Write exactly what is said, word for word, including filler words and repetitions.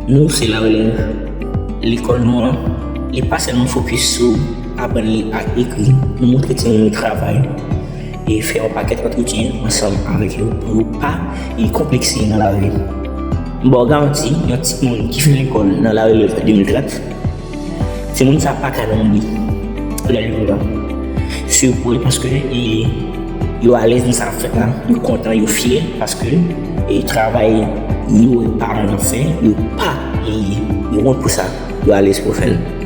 Nou se larelèv. Lekòl nou an, li pa sèlman fokis sou aprann li ak ekri. Nou montre timoun yo travay e fè yon pakèt antretyen ansanm avèk yo pou yo pa e konplekse nan lavi. M ba w garanti, yon timoun ki fin lekòl nan larelèv de mil trant, timoun sa pa ka nan oubli lè li vivan. Sipre paske e, yo alèz nan sa y ap fè a, yo kontan, yo fyè paske e travay yo e paran yo ap fè, yo pa e, yo wont pou sa, yo alèz pou yo fè l.